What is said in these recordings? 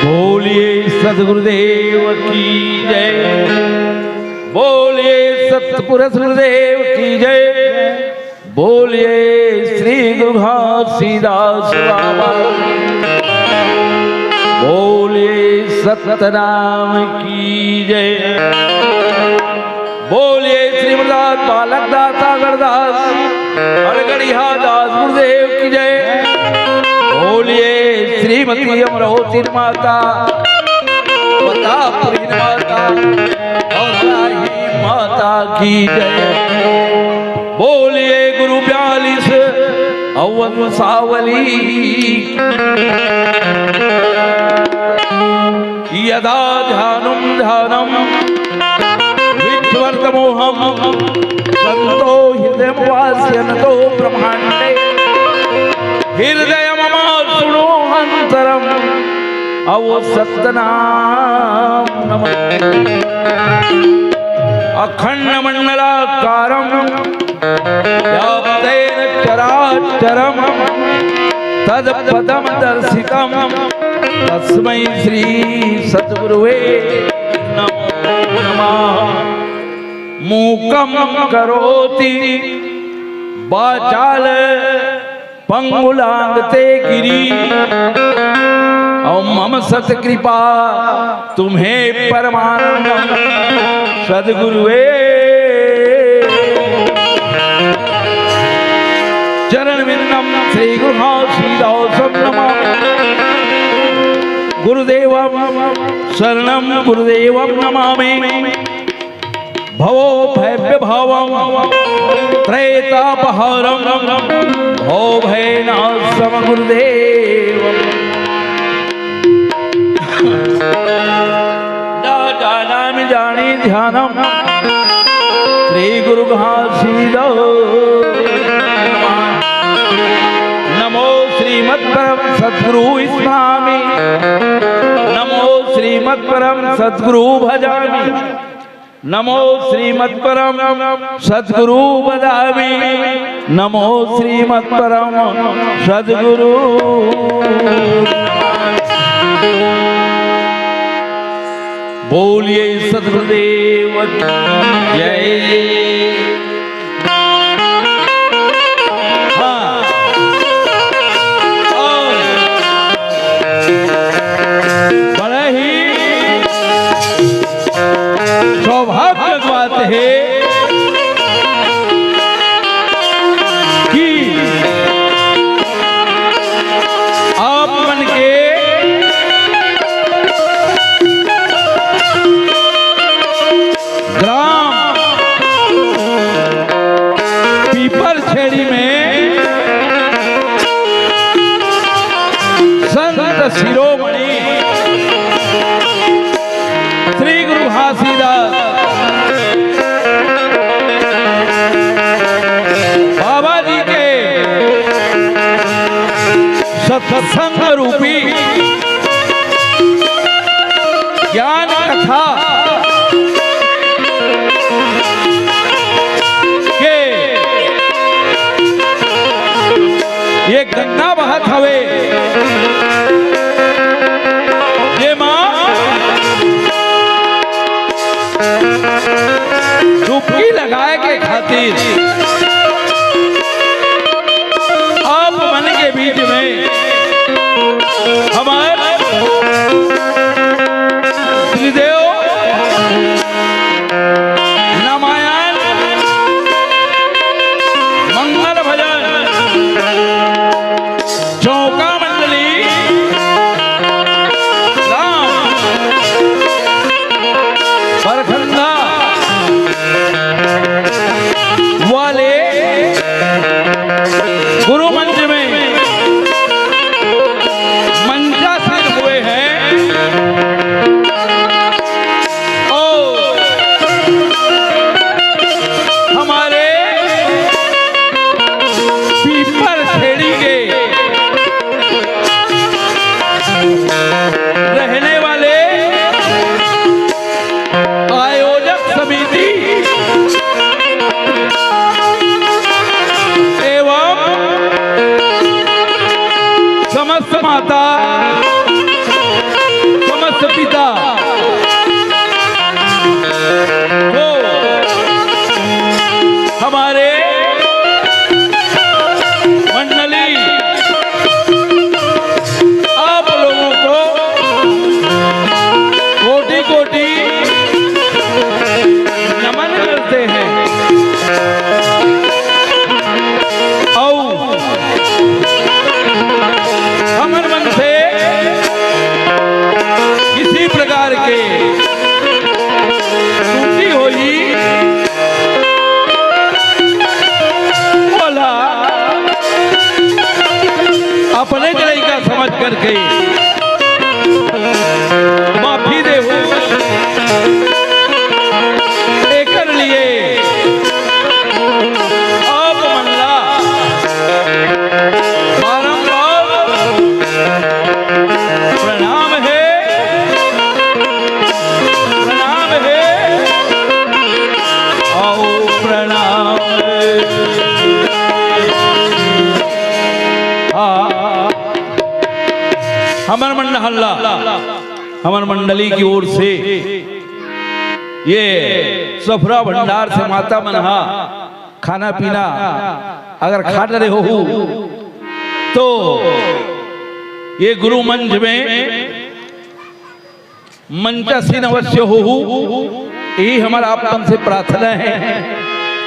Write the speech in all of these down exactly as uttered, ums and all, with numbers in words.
बोलिए सतगुरुदेव की जय। बोलिए सतपुरुष गुरुदेव की जय। बोलिए श्री गुरु घासीदास बाबा। बोलिए सतनाम की जय। बोलिए श्रीमदास बालक दास सागर दास अड़गड़िया दास गुरुदेव की जय। बोलिए श्रीमती अमरौती माता, प्रतापपुरी माता और राही माता की जय। बोलिए गुरु बयालीस अवन सावली। यदा ध्यानं ध्यानं विस्मृतमोहं सन्तो हृदयं वास्यन्तो ब्रह्माण्डे हृदयममासुणोऽहन्तरं अवो सतनाम नमः। अखण्डमण्डलाकारं व्याप्तेन चराचरं तत्पदं दर्शितं तस्मै श्री सद्गुरुवे नमो नमः। मूकं करोति वाचाल पंगुलांगते गिरी। और मम सत कृपा तुम्हें परमानंदम सदगुरुवे। चरण विंदम श्री गुरु घासीदासम नमामि। गुरुदेवम शरणम गुरुदेवम नमामि। भवो भव्य भावम त्रेतापहारम भव भयनाशम गुरुदेव। ना जानामि जानी ध्यानम श्री गुरु घासीदास। नमो श्रीमत्परम सद्गुरु स्मरामि। नमो श्रीमत्परम सद्गुरु भजामि। नमो श्रीमत्परम सद्गुरु वदामि। नमो श्रीमत्परम सद्गुरु। बोलिए सद्गुरुदेव की जय। हाँ। और बड़ा ही सौभाग्य की बात है कि आप मन के ग्राम पीपर छेड़ी में संत शिरोमणि श्री गुरु घासीदास बाबा जी के सत्संग रूपी ज्ञान कथा के ये गंगा बहत हवे, जेमा डुबकी लगाए के खातिर चौका मंडली राम बरखंदा वाले गुरु मंच में मंचासीन हुए हैं। और हमारे पीपर खेड़ी के रहने वाले आयोजक समिति एवं समस्त माता, समस्त पिता को हमारे मंडली आप लोगों को कोटि कोटि नमन करते हैं। और हमर मन से किसी प्रकार के त्रुटि होही, ओला अपने के लइका समझ करके माफी देहू। एकर लिए आप मन ला बारंबार प्रणाम हे, प्रणाम हे, आओ प्रणाम हे। हाँ, हमर मंडल ला, हमर मंडली की ओर से ये सफरा भंडार से माता मन हा खाना पीना अगर खा डरे होहू, तो ये गुरु मंच में मंचासीन अवश्य होहू, यही हमर आप मन से प्रार्थना हे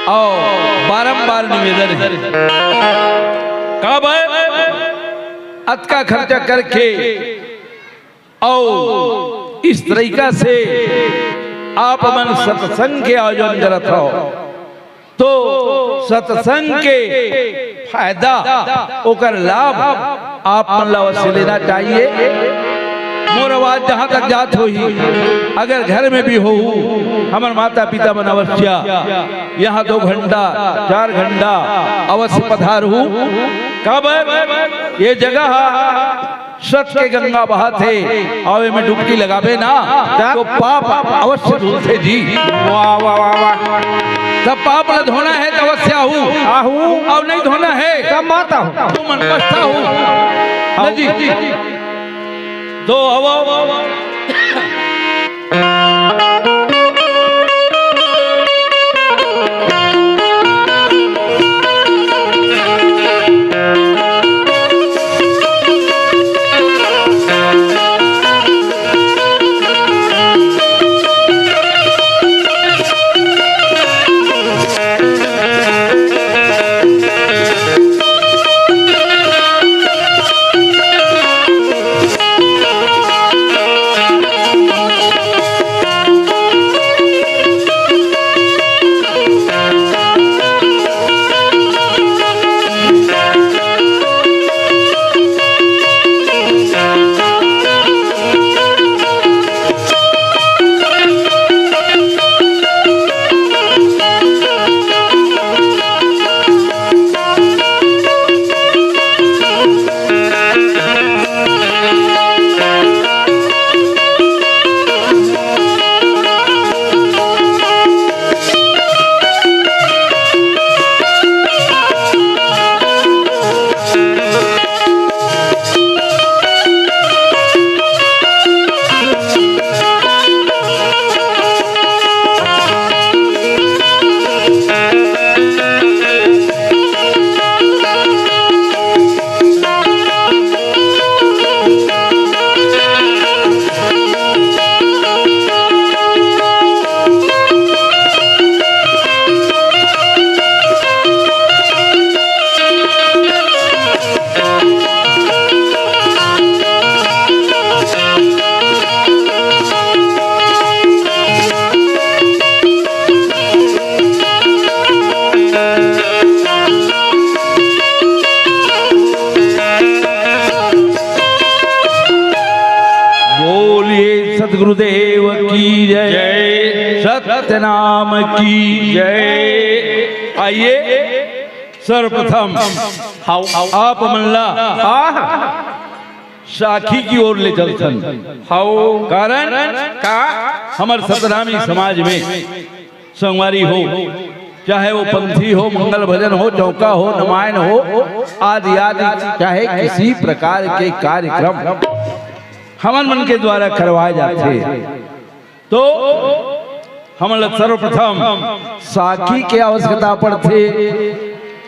और बारंबार निवेदन हे। काबर अतका खर्चा करके अउ इस तरीका से आप मन सत्संग के आयोजन करत हव, तो सत्संग के फायदा, ओकर लाभ आप मन ला अवश्य लेना चाहिए। मोर आवाज जहाँ तक जात होही, अगर घर में भी होहू, हमर माता पिता मन अवश्य यहाँ दो घंटा, चार घंटा अवश्य पधारहू। काबर ये जगह सत के गंगा बहत हे, अउ एमे डुबकी लगाबे ना, तो पाप अवश्य धुलथे जी। वाह, वाह, वाह, वाह। तब पाप ल धोना हे, त अवश्य आहू। आहू। अउ नहीं धोना हे, तब मत आहू। तुमन पछताहू। न जी। तो अब गुरुदेव की जय। जय। सतनाम की जय। आइए, सर्वप्रथम हाउ, हाउ। आप मन ला साखी की ओर ले चलथन। हाउ। कारण का? हमर सतनामी समाज में संगवारी हो, चाहे वो पंथी हो, मंगल भजन हो, चौका हो, नमायन हो, आदि आदि, चाहे किसी प्रकार के कार्यक्रम हमन मन के द्वारा करवाए जाथे, तो हमन ला सर्वप्रथम साखी के आवश्यकता पड़थे।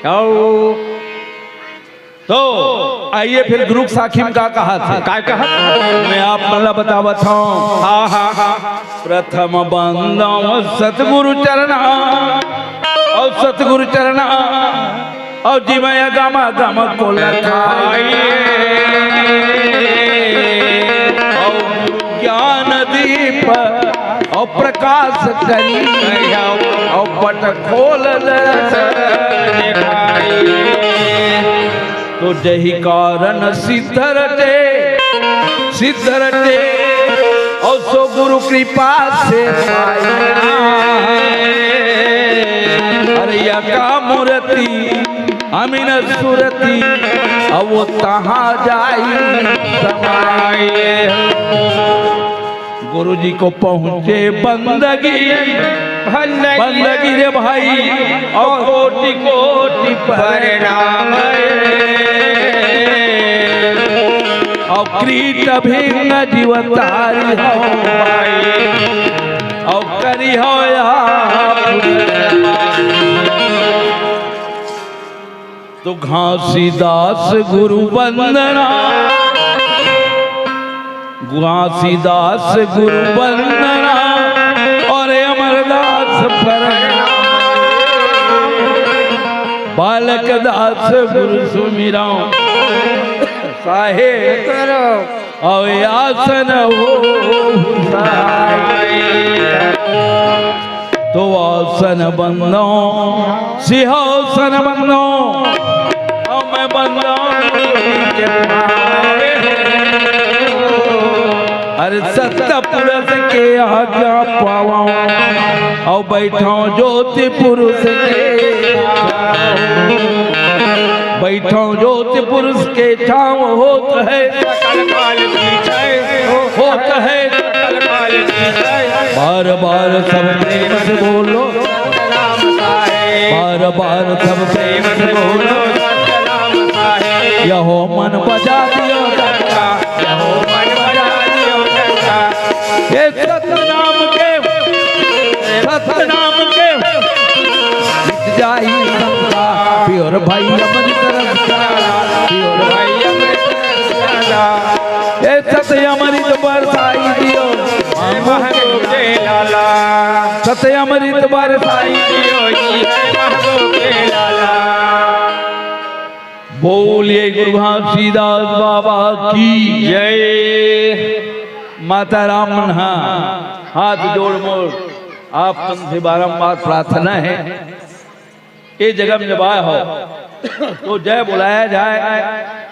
अउ तो आइए फिर गुरु के साखी में का कहाथे? काय कहाथे? मैं आप मन ला बतावत हौं। हाँ, हाँ, हाँ। प्रथम बंदौं सतगुरु चरना, अउ सतगुरु चरना, अउ जिमय गम गम को लखाई, अउ ज्ञान दीप अउ प्रकाश करी, अउ पट खोल दरस देखाई। तो जही कारण सिद्ध रचे, सिद्ध रचे, अउ सो गुरु कृपा से पाई। अरे या का मूर्ति अमीन सुरती, अउ वो तहाँ जाई समाए। गुरु जी को पहुँचे बंदगी, बंदगी। बंदगी रे भाई, अउ कोटि कोटि प्रणाम। अउ कृत भंग जीव तारी हो भाई, अउ करी हो या तो घासीदास गुरु वंदना, घासीदास गुरु वंदना, अउ अमरदास प्रणाम। बालक दास गुरु सुमिरौं साहेब। अउ आसन हो साई। तो आसन बंदौं, सिंहासन बंदौं, अउ मैं बंदौं। अरे सत पुरुष के आज्ञा पावौं, अउ बैठौं ज्योति पुरुष के। बैठौं ज्योति पुरुष के छाँव होत है सकल काल की जय, होत है सकल काल की जय। बार बार सब प्रेम से बोलो। बार बार सब प्रेम से बोलो। यहो मन बजा दियो डंका। यहो मन बजा दियो डंका। ये सतनाम के, सतनाम के मिट जाई शंका। प्योर भाई अमृत रस प्याला, प्योर भाई अमृत रस प्याला। ए सत अमृत बरसाई दियो, महादेव के लाला। सत अमृत बरसाई दियो, जी है महादेव के लाला। बोलिए गुरु घासीदास बाबा की जय। माता राम मन हा हाथ जोड़ मोर आप मन से बारंबार प्रार्थना है, ये जगह में जब आए हो तो जय बुलाया जाए,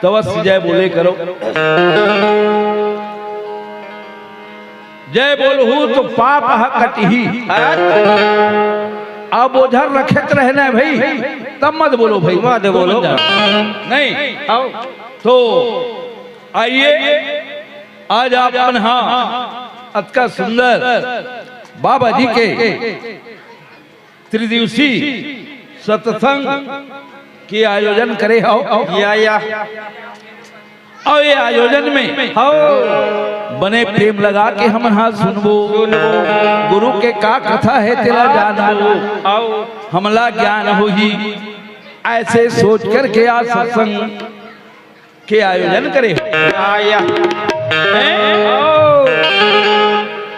तो अवश्य जय बोले करो। जय बोलहू तो पाप ह कटही। अब ओझर रखत रहना भाई, तब मत बोलो भाई, मत बोलो। नहीं। आओ। तो आइए, आज आप मन हा अतका सुंदर बाबा जी के त्रिदिवसीय सत्संग के आयोजन करे हव। या, या। अउ ये आयोजन में हव। बने प्रेम लगा के हमन हा सुनबो। सुनबो। गुरु के का कथा हे तेला जानबो। हव। हमला ज्ञान होही। ऐसे सोच करके आज सत्संग के आयोजन करे हव। या, या। हैं?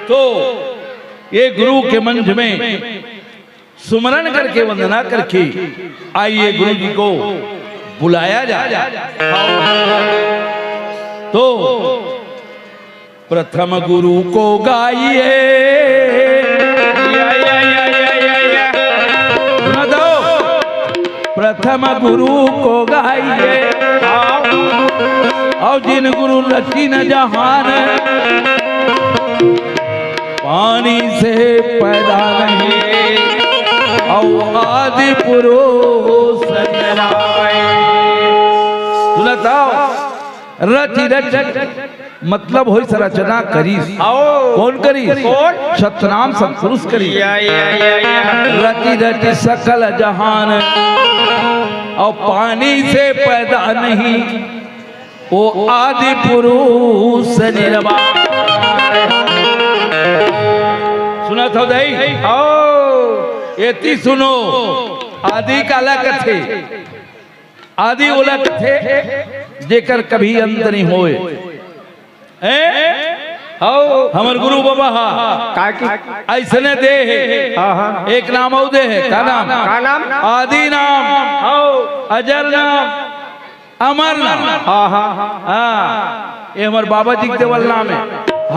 तो ये गुरु के मंच में सुमरन करके, वंदना करके आइए, गुरु जी को बुलाया जाए। तो प्रथम गुरु को गाइए। या, या, या, या, या, या। सुना दो। प्रथम गुरु को गाइए। आओ। अउ जिन गुरु रचिन जहान, पानी से पैदा नहीं, अउ आदि पुरुष निरामय। सुनत हव, रचि रचि मतलब होइस रचना करिस। आओ। कोन करिस? कोन? सतनाम सतपुरुष करिस। या, या, या, या। रचि रचि सकल जहान, अउ पानी से पैदा नहीं, ओ आदि पुरुष निरवान। सुनत हव दाई? आओ। एती सुनो, आदि काला कथे? आदि ओला कथे, जेकर कभी अंत नहीं होय। हैं? हौ। हमर गुरु बाबा हा। का की? अइसने दे हे। हाँ, हाँ। एक नाम अउ दे हे। का नाम? का नाम? आदि नाम। हौ। अजर नाम। अमर नाम। हाँ, हाँ, हाँ। हाँ, ये हमर बाबा जी के देवल नाम हे।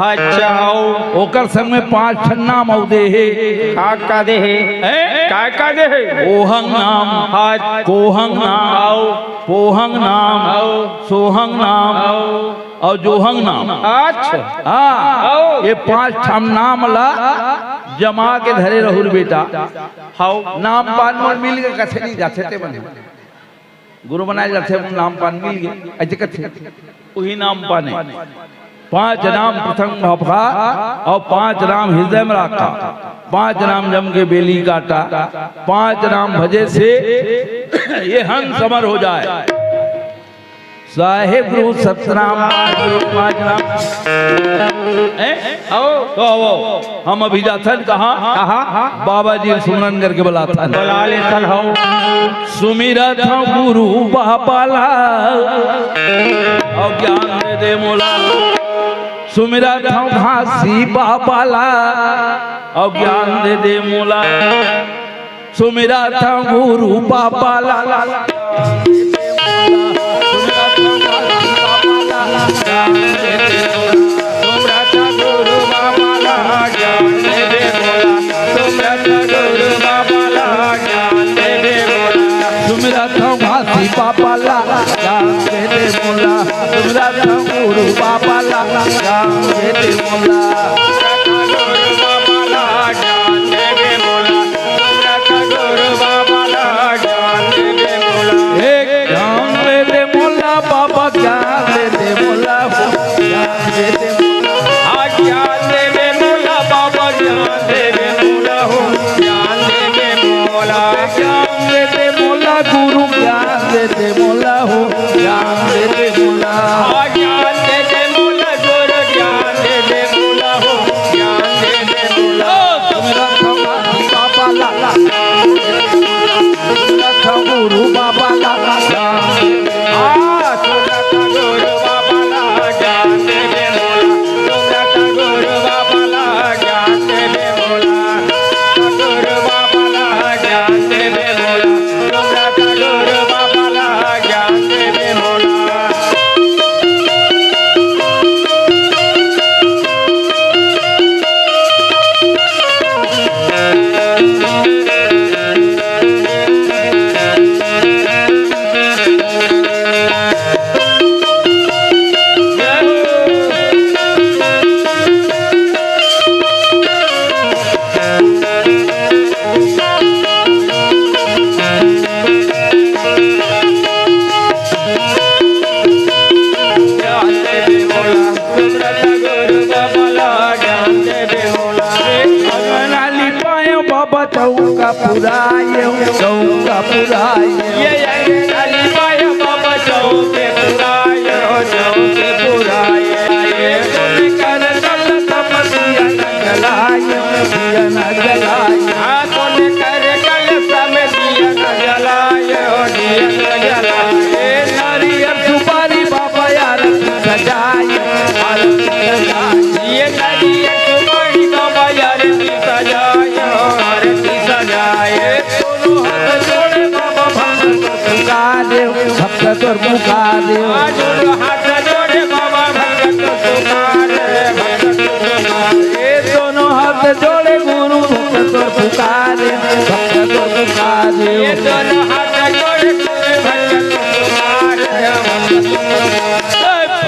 अच्छा, हौ। ओकर संग में पांच ठन नाम अउ दे हे। का, का दे हे? हैं? का, का दे हे? ओहंग नाम, हाँ। कोहंग नाम, हौ। पोहंग नाम, हौ। सोहंग नाम, हौ। अउ जोहंग नाम। अच्छा। हाँ, हौ। ये पांच ठाम नाम ला जमा के धरे रहू रे बेटा। हौ। नाम पान मोर मिल गे कथे नहीं जाथे ते मन। गुरु बनाए जाथे, नाम पान मिल गे, अइसे कथे। उही नाम पाने। पांच नाम प्रथम भफा, अउ पांच नाम हृदय में राखा, पांच नाम जम के बेली काटा, पांच नाम भजे से ये हंस अमर हो जाए। साहेब गुरु सतनाम, पांच गुरु, पांच नाम। हैं? आओ। तो आओ, हम अभी जाथन कहाँ? कहाँ? बाबा जी सुमरन करके बुलाथन। बुला लेथन, हौ। सुमिरत हंव गुरु बाबा ला, अउ ज्ञान दे दे मोला। सुमिरत हंव घासी बाबा ला, अउ ज्ञान दे दे मोला। सुमिरत हंव गुरु बाबा ला। सुमिरत हंव गुरु बाबा ला, ज्ञान दे दे मोला। सुमिरत हंव गुरु बाबा ला, ज्ञान दे दे मोला। सुमिरत हंव गुरु बाबा ला, ज्ञान दे दे मोला। सुमिरत हंव घासी बाबा ला, ज्ञान दे दे मोला। सुमिरत हंव गुरु बाबा ला, ज्ञान दे दे मोला। सुमिरत हंव गुरु बाबा ला, ज्ञान दे दे मोला। सुमिरत हंव गुरु बाबा ला, ज्ञान दे दे मोला। हे ज्ञान दे दे मोला बाबा, ज्ञान दे दे मोला हो, ज्ञान दे दे मोला। हाँ, ज्ञान दे दे मोला बाबा, ज्ञान दे दे मोला हो, ज्ञान दे दे मोला। ज्ञान दे दे मोला गुरु, ज्ञान दे दे मोला हो, ज्ञान दे दे मोला। हाँ, ज्ञान दे दे मोला गुरु, ज्ञान दे दे मोला हो, ज्ञान दे दे मोला। सुमिरत हंव घासी बाबा ला, सुमिरत हंव गुरु बाबा ला। हाँ, सुमिरत हंव गुरु बाबा ला, ज्ञान दे दे मोला। सुमिरत हंव गुरु बाबा ला, ज्ञान दे दे मोला। गुरु बाबा ला, ज्ञान दे दे मोला। सुमिरत हंव गुरु बाबा ला, ज्ञान दे दे मोला। ज्ञान दे दे मोला, सुमिरत हंव गुरु बाबा ला, ज्ञान दे दे मोला। अंगना लिपाय बाबा चौका पुराय, चौका पुराय। ये अंगना लिपाय बाबा चौके पुराय, चौके पुराय। ये सोने कर कलश में दिया न जलाय, दिया न जलाय। हाँ, सोने कर कलश में दिया न जलाय, दिया न जलाय। ये नारियल सुपारी बाबा आरती सजाय, आरती सजाय। ये नारियल सुपारी बाबा आरती सजाय, आरती सजाय। दोनों हाथ जोड़े बाबा भक्त तोर पुकारे, भक्त तोर पुकारे। हाँ, दोनों हाथ जोड़े बाबा भक्त तोर पुकारे, भक्त तोर पुकारे। ये दोनों हाथ जोड़े गुरु भक्त तोर पुकारे, भक्त तोर पुकारे। ये दोनों हाथ जोड़े गुरु भक्त तोर पुकारे, भक्त तोर पुकारे।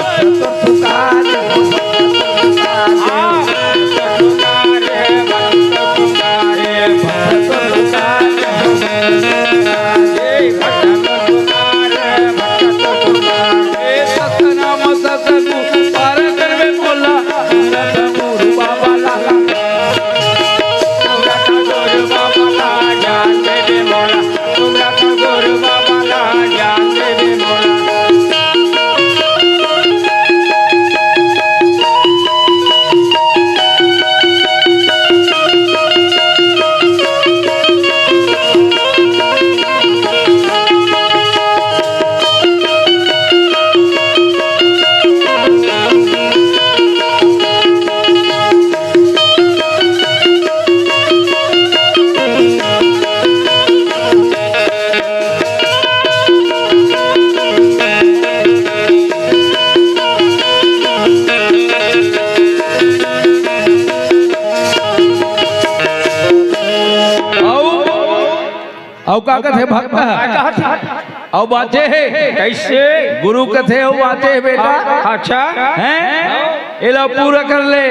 अउ का कथे भक्त ह? का कहत हे? अउ बाँचे हे। कइसे? गुरु कथे अउ बाँचे हे बेटा। अच्छा। हैं? एला पूरा कर ले।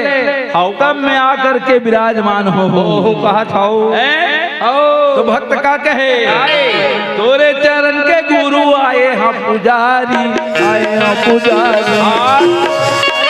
हव। तब मैं आकर के विराजमान होहूँ। ओहो, कहत हव। हैं? हव। तो भक्त का कहे? आए। तोरे चरण के गुरु आए हैं पुजारी, आए हैं पुजारी। हाँ।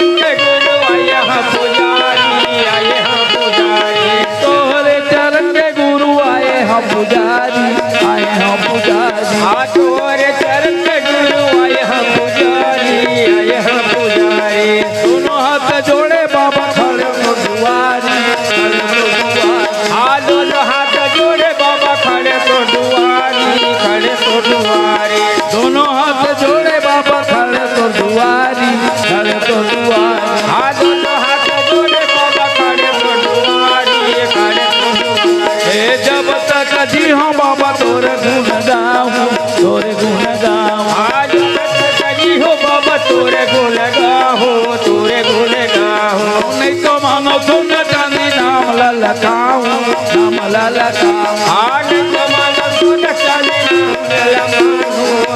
के गुरु आए हैं पुजारी, आए हैं पुजारी। तोरे चरण के गुरु आए हैं पुजारी, आए हैं पुजारी। हाँ, तोरे चरण के गुरु आए हैं पुजारी, आए हैं पुजारी। दोनों हाथ जोड़े बाबा खड़े तो दुआरी, खड़े तो दुआरी। हाँ, दोनों हाथ जोड़े बाबा खड़े तो दुआरी, खड़े तो दुआरी। दोनों हाथ जोड़े बाबा खड़े तो दुआरी, खड़े तो दुआरी। हाँ, दोनों हाथ जोड़े बाबा खड़े तो दुआरी, खड़े तो दुआरी। ए, जब तक जी हँव बाबा तोरे गुण गाहूँ, तोरे गुण गाहूँ। हाँ, जब तक जी हँव बाबा तोरे गुण गाहूँ, तोरे गुण गाहूँ। नहीं तो माँगँव सोना चाँदी नाम ललकाहूँ, नाम ललकाहूँ। हाँ, नहीं तो माँगँव सोना चाँदी नाम ललकाहूँ,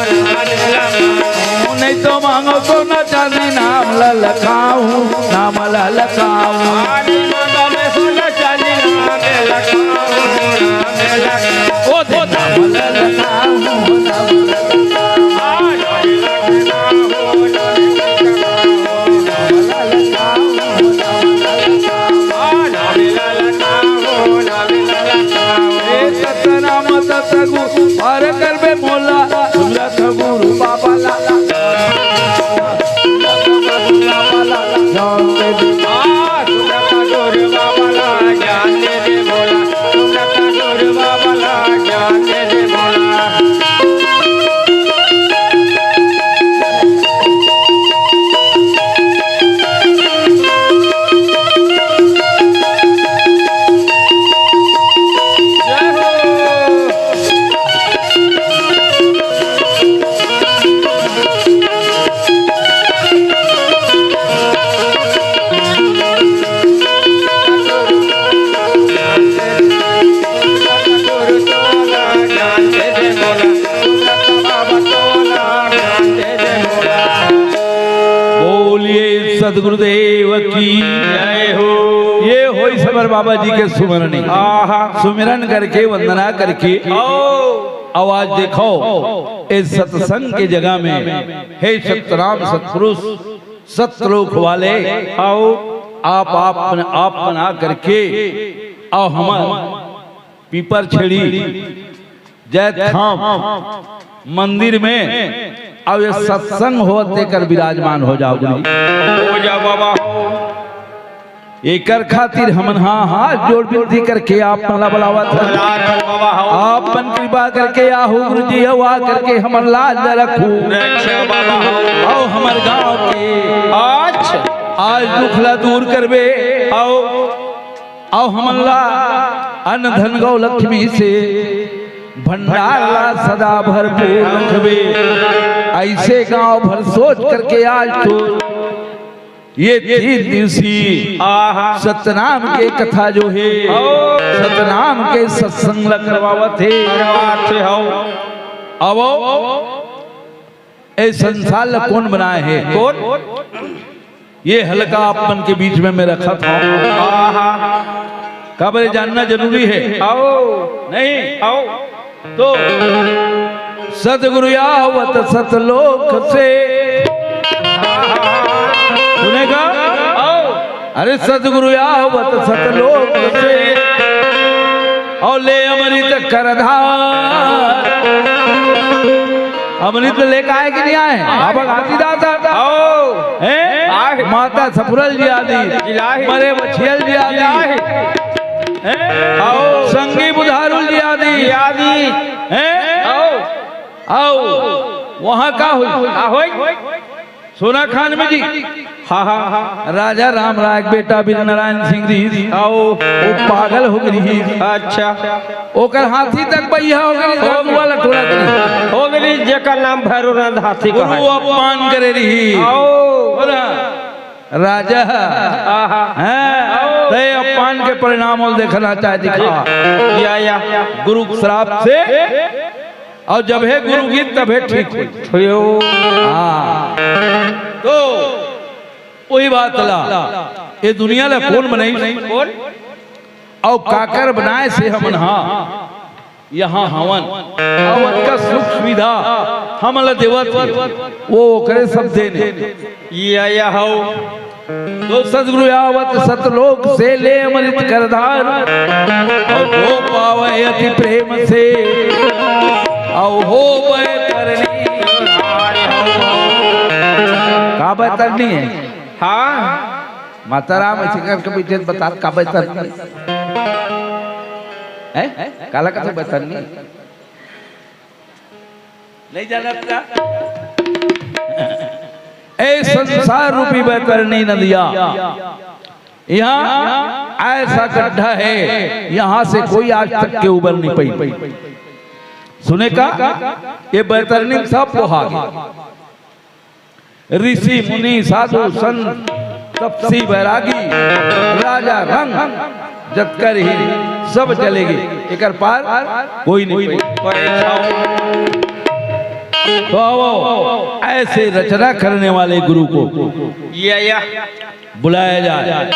नाम ललकाहूँ। नहीं तो माँगँव सोना चाँदी नाम ललकाहूँ, नाम ललकाहूँ। हाँ, नहीं माँगँव मैं सोना चाँदी नाम ललकाहूँ, नाम ललकाहूँ। ओ दे नाम ललकाहूँ, नाम ललकाहूँ। हाँ, नाम ललकाहूँ, नाम ललकाहूँ। ए सतनाम सतगुरु पार करबे मोला, सुरत गुरु बाबा ला। ज्ञान दे दे। आ, सुरत गुरु बाबा ला ज्ञान दे दे मोला, सुरत गुरु बाबा ला ज्ञान दे दे मोला। बोलिए सतगुरुदेव की जय हो। ये होई समर बाबा जी के सुमरनी। आहा। सुमिरन करके, वंदना करके। आओ। अउ आज देखव, ए सत्संग के जगह में, हे सतनाम सतपुरुष, सतलोक वाले, आओ। आप, आप, आप मन आ करके, अउ हमर पीपर छेड़ी जय धाम मंदिर में अउ ये सत्संग होवत तेकर विराजमान हो जाव गुरु। हो जा बाबा, हो। एकर खातिर हमन हा हाथ जोड़ विनती करके आप मन ला बलावत हन। लाल बाबा, हो। आप मन कृपा करके आहू गुरु जी, अउ आ करके हमन लाज ल रखू। रक्षा बाबा, हो। अउ हमर गांव के अच्छा। आज दुख ला दूर करबे। आओ। अउ हमन ला अन्न धन गौ लक्ष्मी से भंडार ला सदा भरपूर रखबे। अइसे गांव भर सोच करके आज तो ये तीन दिवसीय आहा। सतनाम के कथा जो हे, ओ। सतनाम के सत्संग ला करवावत हे। करवात हे, हव। अउ ए संसार ला कोन बनाए हे? कोन? ये हल्का आप मन के बीच में मैं रखत हंव। आहा। काबर जानना जरूरी हे। आओ। नहीं? आओ। तो सतगुरु आवत सतलोक से। सुनेगा? आओ। अरे सतगुरु आवत सतलोक से, अउ ले अमृत कर धार। अमृत लेके आए कि नहीं आए? बाबा घासीदास। आओ। हैं? आए। माता सपुरल जी आदि। इलाही। मरे बछियल जी आदि। इलाही। हैं? आओ। संगी बुधारुल जी आदि। जी आदि। हैं? आओ। आओ। वहाँ का होई? का होई? सोना खान में जी। हाँ, हाँ, हाँ। राजा राम राय के बेटा वीर नारायण सिंह जी। आओ। वो पागल हो गई। अच्छा। ओकर हाथी तक बइहा हो गई, हो गई। गरुआ ला टोरत रही। हो गई, जेकर नाम भैरवनाथ हाथी का गुरु है। अपमान करे रही। आओ। बोला, राजा। आहा। हैं। आओ। तय अपमान के परिणाम अउ देखना चाहे दिखा। या, या। गुरु श्राप से, अउ जब हे गुरु गीत तब हे ठीक होई। होयो। हाँ। तो वही बात ला, ये दुनिया ला कोन बनाई? कोन? अउ काकर बनाए से हमन हा यहाँ हवन, अउ ओतका सुख सुविधा हमन ला देवत हे, वो ओकरे सब देन हे। या, या हव। तो सतगुरु आवत सतलोक से ले अमृत करधार, अउ हो पावे अति प्रेम से, अउ हो बैतरणी। का बैतरणी हे? हाँ। माता राम ऐसे करके बैठे बतात का बैतरणी हे? काला कथे बैतरणी? नहीं जानत का? ए संसार रूपी बैतरणी नदिया, यहाँ ऐसा गड्ढा है, यहाँ से कोई आज तक के उबर नहीं पाई। सुने का? ये बैतरणी सब पोहा गया। ऋषि मुनि साधु संत तपसी बैरागी राजा रंग जतकर ही सब चले गे, एकर पार कोई नहीं। तो आओ, ऐसे रचना करने वाले गुरु को या, या। बुलाया जाए।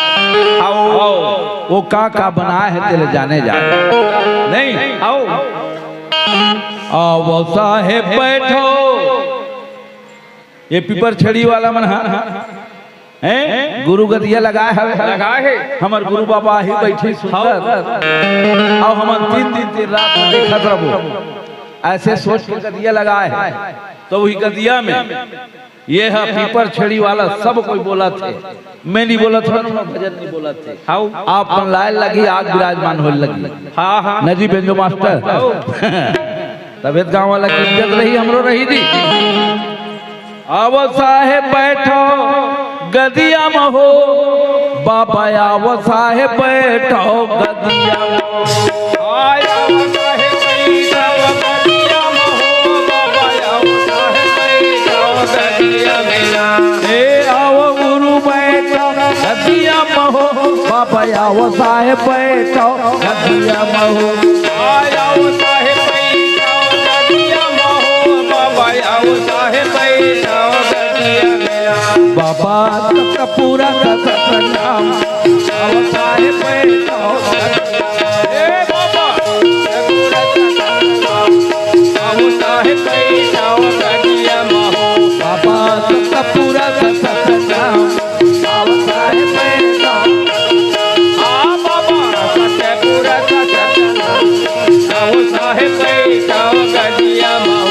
आओ। वो का का बनाए हे, तेला जाने जाए। नहीं। आओ। आओ साहेब बैठो। ये पीपर छड़ी वाला मन हा, हैं? गुरु गदिया लगाए हवे। लगाए हे। हमर गुरु बाबा ही बैठे सुंदर। हव। अउ हमन तीन दिन तीन रात में देखत रहबो। ऐसे सोच के गदिया लगाए हे। तो वही गदिया में ये हा पीपर छड़ी वाला सब कोई बोलत हे। मैं नहीं बोलत हूँ, भजन नहीं बोलत हे। हव। आप मन लाए लगी, आग विराजमान होए लगी। हाँ, हाँ। नजी बेंजो मास्टर। हव। तबियत गाँव वाला की इज्जत रही, हमरो रही जी। आवो साहेब बैठो गदिया म हो, बाबा आवो साहेब बैठो गदिया म हो। आय आवो साहेब बैठो गदिया म हो, बाबा आवो साहेब बैठो गदिया म हो। ए आवो गुरु बैठो गदिया म हो, बाबा आवो साहेब बैठो गदिया म हो। आय आवो साहेब बैठो गदिया म हो, बाबा आवो साहेब बैठो गदिया म हो। बाबा तब तक पूरा कर सतनाम, आवो साहेब बैठो गदिया म हो। ए बाबा, पूरा कर सतनाम, आवो साहेब बैठो गदिया म हो। बाबा तब तक पूरा कर सतनाम, आवो साहेब बैठो। हाँ बाबा, सत्य पूरा सत्य। आवो साहेब बैठो गदिया म हो।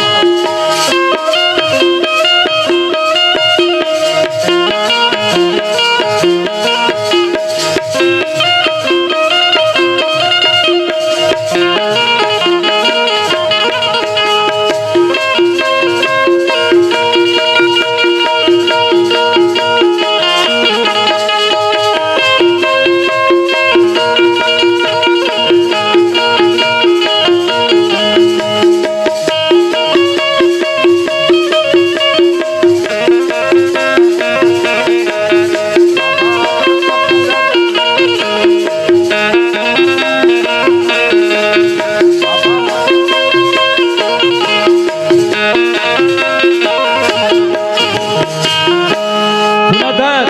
सुनत हस?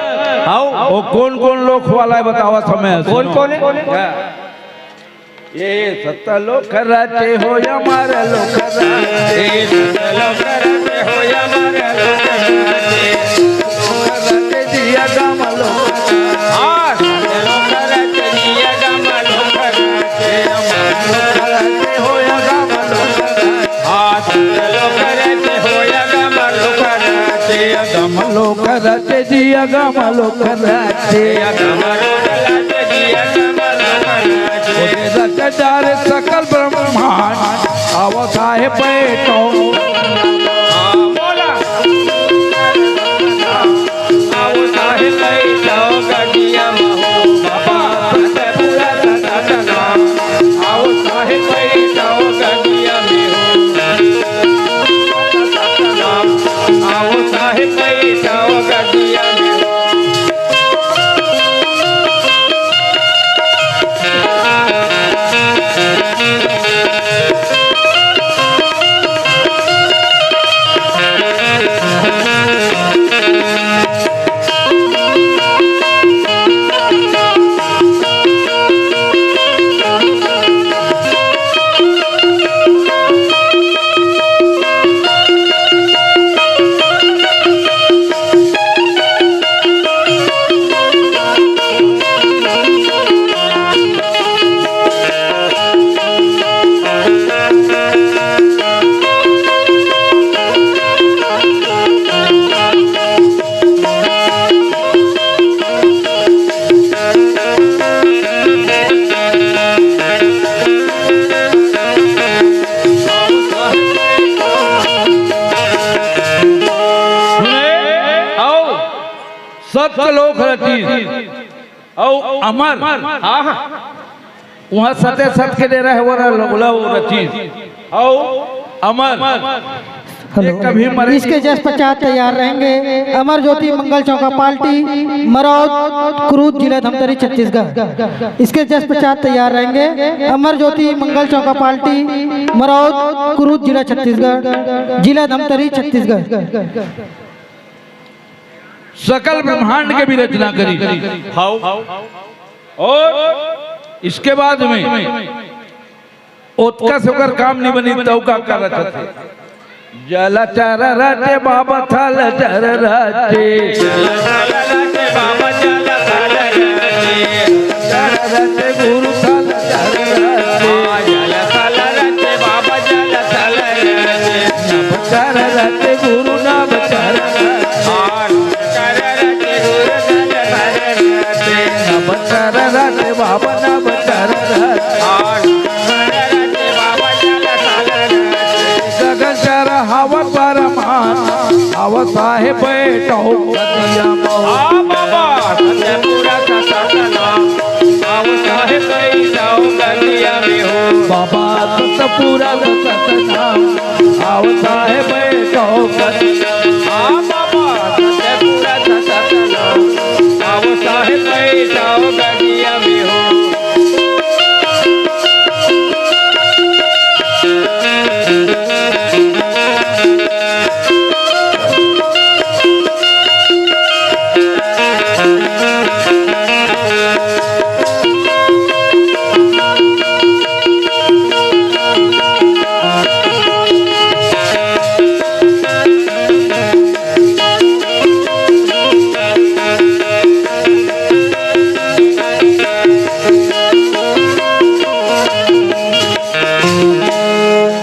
आओ। वो कोन कोन लोक वाला हे बतावत हमें। कोन कोन हे? ये सतलोक रहते हो या मारे लोक रहते। ये सतलोक रहते हो या मारे लोक रहते। लोक रहते जिया गाम लोक रहते। हाँ, सतलोक रहते जिया गाम लोक रहते। लोक रहते हो या गाम लोक रहते। हाँ, सतलोक रहते हो या गाम लोक रहते। गाम लोक रहते जिया गाम लोक रहते। या गाम लोक रहते जिया गाम लोक रहते। ओदे रचदार सकल ब्रह्मांड, आवो साहेब बैठो। हाँ, बोला। आवो साहेब बैठो गदिया म हो, बाबा, सत्य पूरा सत्य नाम। आवो साहेब बैठो गदिया म हो। सत्य नाम। आवो साहेब बैठो गदिया म हो। सत लोक रचिस अउ अमर। हाँ, हाँ। उहाँ सते सत के डेरा हे, वो ल-, ओला वो रचिस अउ अमर। हेलो। ये कभी मरे इसके जस्ट पश्चात तैयार रहेंगे अमर ज्योति मंगल चौका पार्टी, मरौद, कुरूद, जिला धमतरी, छत्तीसगढ़। इसके जस्ट पश्चात तैयार रहेंगे अमर ज्योति मंगल चौका पार्टी, मरौद, कुरूद, जिला छत्तीसगढ़, जिला धमतरी, छत्तीसगढ़। सकल ब्रह्मांड के भी रचना करिस। हाव। अउ इसके बाद में ओतका से ओकर काम नइ बनिस, त अउ का कर रचथे? जलचर रचे बाबा थलचर रचे। जलचर रचे बाबा जलचर रचे। जलचर रचे गुरु थलचर रचे। जलचर रचे बाबा जलचर रचे। नवचर रचे गुरु नवचर रचे। नवचर रचे गुरु नवचर रचे। नवचर रचे बाबा नवचर रचे। गगन चर हव परमान, अव साहेब बैठव गदिया मऊ। आ बाबा, सतपुरा सतनाम, अव साहेब बैठव गदिया में हो। बाबा सतपुरा सतनाम, अव साहेब बैठव गदिया। आ बाबा, सतपुरा सतनाम, अव साहेब बैठव गदिया में हो।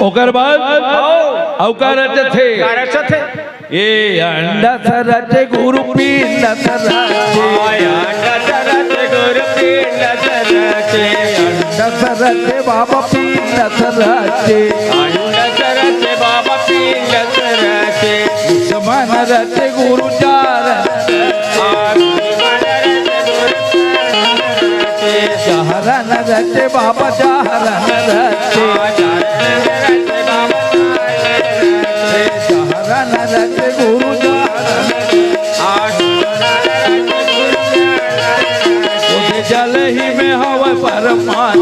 ओकर बाद अउ का रचथे? का रचथे? ए अंडस रचे गुरु पिंडस रचे। अंडस रचे गुरु पिंडस रचे। अंडस रचे बाबा पिंडस रचे। अंडस रचे बाबा पिंडस रचे। दुश्मन रचे गुरु चार। दुश्मन रचे गुरु चार। जहरन रचे बाबा जहरन रचे। जहरन रचे गुरु जहरन। जल ही में हव परमान,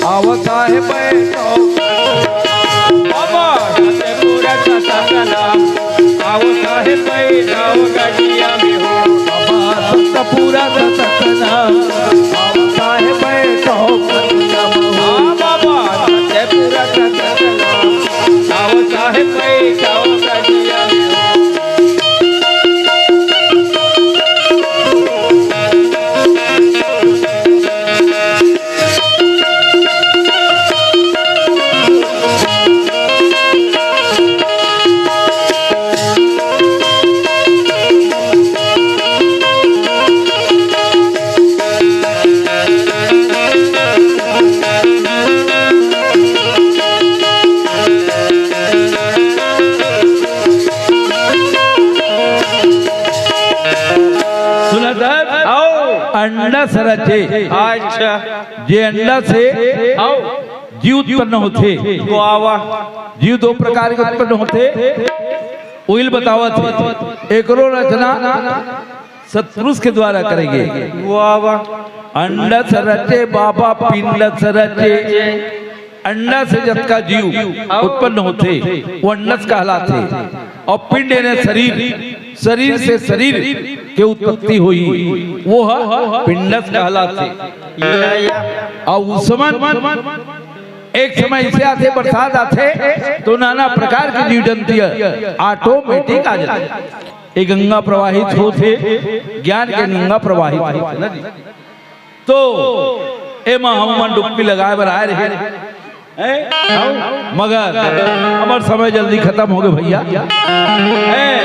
अव साहेब बैठव। बाबा सतपुरा सतनाम, अव साहेब बैठव गदिया में हो। बाबा सतपुरा सतनाम, अव साहेब बैठव गदिया में हो। हाँ बाबा सतपुरा सतनाम, अव साहेब बैठव गदिया में हो। सुना साहब? आओ। अंडस रचे। अच्छा। जे अंडस से आओ। जीव उत्पन्न होथे। वाह, वाह। जीव दो प्रकार के उत्पन्न होथे, ओइल बतावत हे। एकरो रचना सत्पुरुष के द्वारा करे गे। वाह, वाह। अंडस रचे बाबा पिंडस रचे। अंडा से जतका जीव उत्पन्न होथे, वो अंडस कहलाथे। अउ पिंड यानी शरीर, शरीर से शरीर के उत्पत्ति होही, वो ह पिंडस कहलाथे। अउ उस समय, एक समय ऐसे आथे, बरसात आथे, तो नाना प्रकार के जीव जंतु ऑटोमेटिक आ जाथे। ये गंगा प्रवाहित होथे, ज्ञान के गंगा प्रवाहित होथे ना जी। तो एमा हमन डुबकी लगाए बर आए रहे, हैं? मगर हमर समय जल्दी खत्म हो गए भैया। हैं?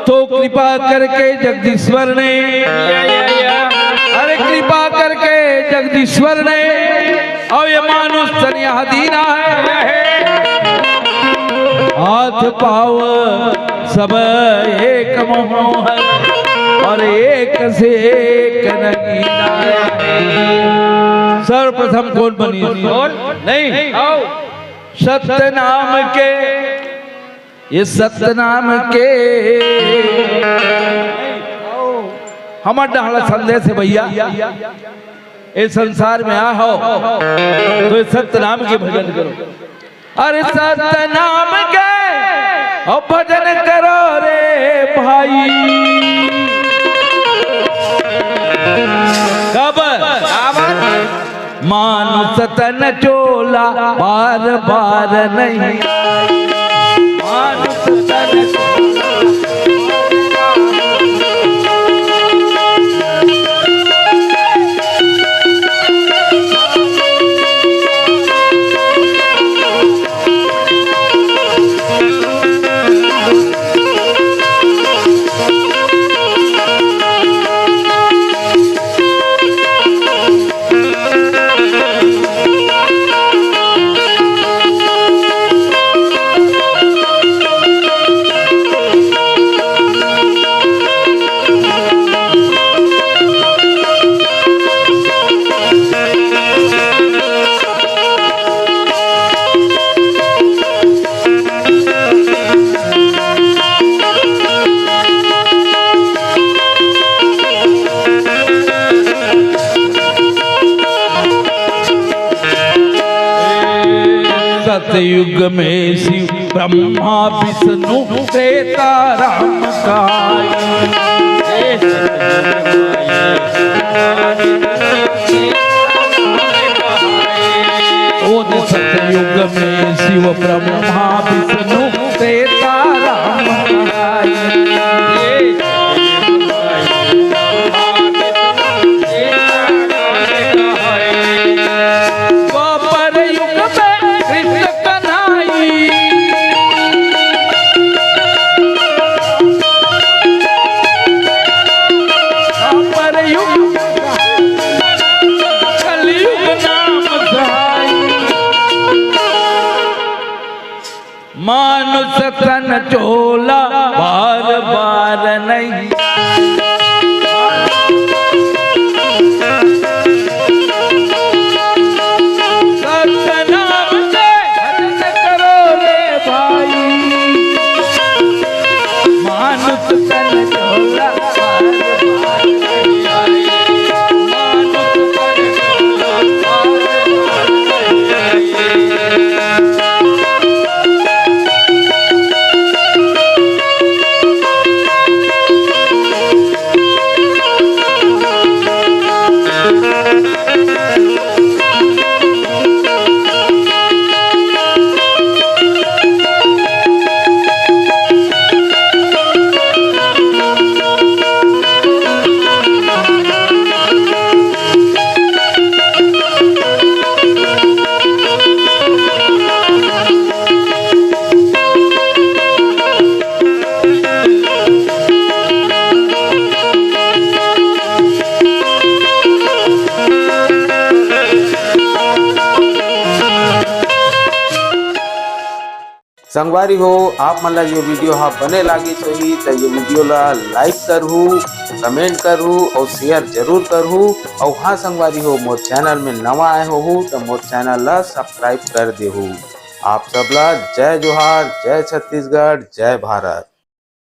तो कृपा करके जगदीश्वर ने, अरे कृपा करके जगदीश्वर ने, अब ये मानुष तन यहाँ दीना है, हाथ पाव सब एक मोहन। अउ एक से एक नगीना। सर्वप्रथम कोन बनिस? कोन? नहीं। नहीं। आओ। सतनाम के, ये सतनाम के हमर डहर ले संदेश हे भइया। ए संसार में आए हव, त ए सतनाम के भजन करो। अरे सतनाम के अउ भजन करो रे भाई। काबर? काबर? मानुष तन चोला बार बार नहीं। मानुष तन चोला। सतयुग में शिव ब्रह्मा विष्णु त्रेता राम कहाय। ओ सतयुग में शिव ब्रह्मा विष्णु त्रेता राम कहाय। द्वापर युग में कृष्ण कन्हाई। द्वापर युग, कलयुग नाम सहाय। मानुष तन चोला बार बार नहीं। सतनाम के भजन करो रे भाई। मानुष तन चोला बार बार नहीं। मानुष तन चोला बार बार नहीं। संगवारी हो, आप मन ला ये video हा बने लागिस होही, त ये video ला like करहू, comment करहू अउ share जरूर करहू। अउ हाँ संगवारी हो, मोर channel में नवा आए होहू, त मोर channel ला subscribe कर देहू। आप सब ला जय जोहार, जय छत्तीसगढ़, जय भारत।